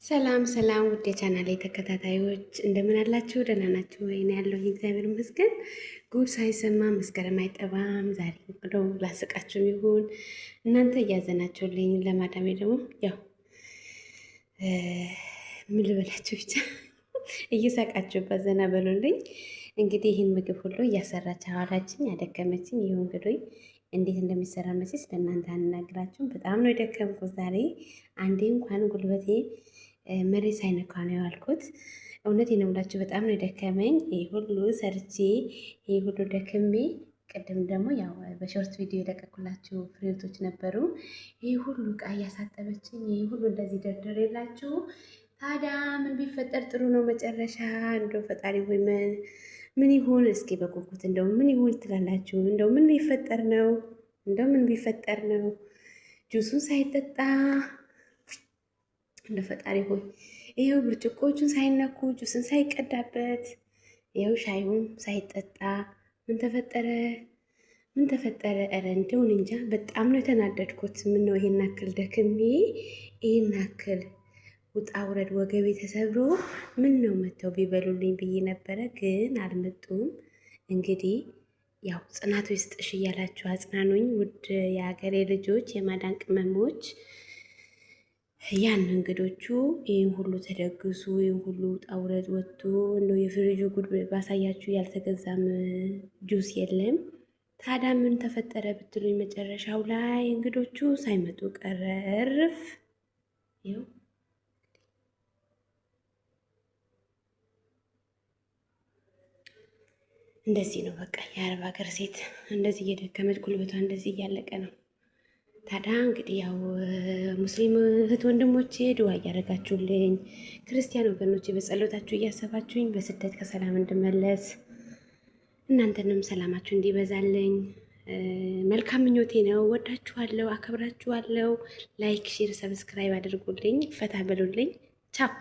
ሰላም ሰላም ውድ የቻናሌ ተከታታዮች እንደምን አላችሁ? ደህና ናችሁ ወይ? እኔ ያለሁኝ እግዚአብሔር ይመስገን። ጉድ ሳይሰማ መስከረም አይጠባም። ዛሬ እንደው ላስቃችሁም ይሁን እናንተ እያዘናችሁልኝ፣ ለማዳሜ ደግሞ ያው ምን ልበላችሁ ብቻ እየሳቃችሁበት ዘና በሉልኝ። እንግዲህ ይህን ምግብ ሁሉ እያሰራች አዋላችኝ፣ ያደከመችኝ። ይሁን እንግዲህ እንዴት እንደሚሰራ መቼስ ለእናንተ አንናግራችሁም። በጣም ነው የደከምኩት ዛሬ። አንዴ እንኳን ጉልበቴ መሬት ሳይነካ ነው ያልኩት። እውነቴን ነው የምላችሁ፣ በጣም ነው የደከመኝ። ይህ ሁሉ ሰርቼ ይህ ሁሉ ደክሜ፣ ቅድም ደግሞ ያው በ short ቪዲዮ የለቀኩላችሁ ፍሬዎቶች ነበሩ። ይህ ሁሉ ዕቃ እያሳጠበችኝ፣ ይህ ሁሉ እንደዚህ ደርድሬላችሁ፣ ታዲያ ምን ቢፈጠር ጥሩ ነው መጨረሻ? እንደው ፈጣሪ ሆይ ምን ይሁን እስኪ በጉጉት እንደው ምን ይሁን ትላላችሁ? እንደው ምን ቢፈጠር ነው? እንደው ምን ቢፈጠር ነው ጁሱን ሳይጠጣ፣ እንደ ፈጣሪ ሆይ፣ ይኸው ብርጭቆቹን ሳይነኩ፣ ጁስን ሳይቀዳበት፣ ይኸው ሻዩም ሳይጠጣ ምን ተፈጠረ? ምን ተፈጠረ? ኧረ እንደው እኔ እንጃ፣ በጣም ነው የተናደድኩት። ምን ነው ይሄን ያክል ደክሜ፣ ይሄን ያክል ውጣ ውረድ ወገቤ ተሰብሮ ምን ነው መተው ቢበሉልኝ ብዬ ነበረ፣ ግን አልመጡም። እንግዲህ ያው ጽናቱ ይስጥሽ እያላችሁ አጽናኑኝ ውድ የሀገሬ ልጆች፣ የማዳን ቅመሞች። ያን እንግዶቹ ይህን ሁሉ ተደግሱ፣ ይህን ሁሉ ውጣ ውረድ ወጥቶ፣ እንደው የፍሪጁ ጉድ ባሳያችሁ፣ ያልተገዛም ጁስ የለም። ታዲያ ምን ተፈጠረ ብትሉኝ መጨረሻው ላይ እንግዶቹ ሳይመጡ ቀረ። እርፍ ይኸው እንደዚህ ነው በቃ የአረብ ሀገር ሴት እንደዚህ እየደከመች ጉልበቷ እንደዚህ እያለቀ ነው። ታዲያ እንግዲህ ያው ሙስሊም እህት ወንድሞቼ ድዋ እያደረጋችሁልኝ፣ ክርስቲያን ወገኖቼ በጸሎታችሁ እያሰባችሁኝ በስደት ከሰላም እንድመለስ እናንተንም ሰላማችሁ እንዲበዛልኝ መልካም ምኞቴ ነው። ወዳችኋለሁ፣ አከብራችኋለሁ። Like፣ share፣ subscribe አድርጉልኝ። ፈታ በሉልኝ። ቻው።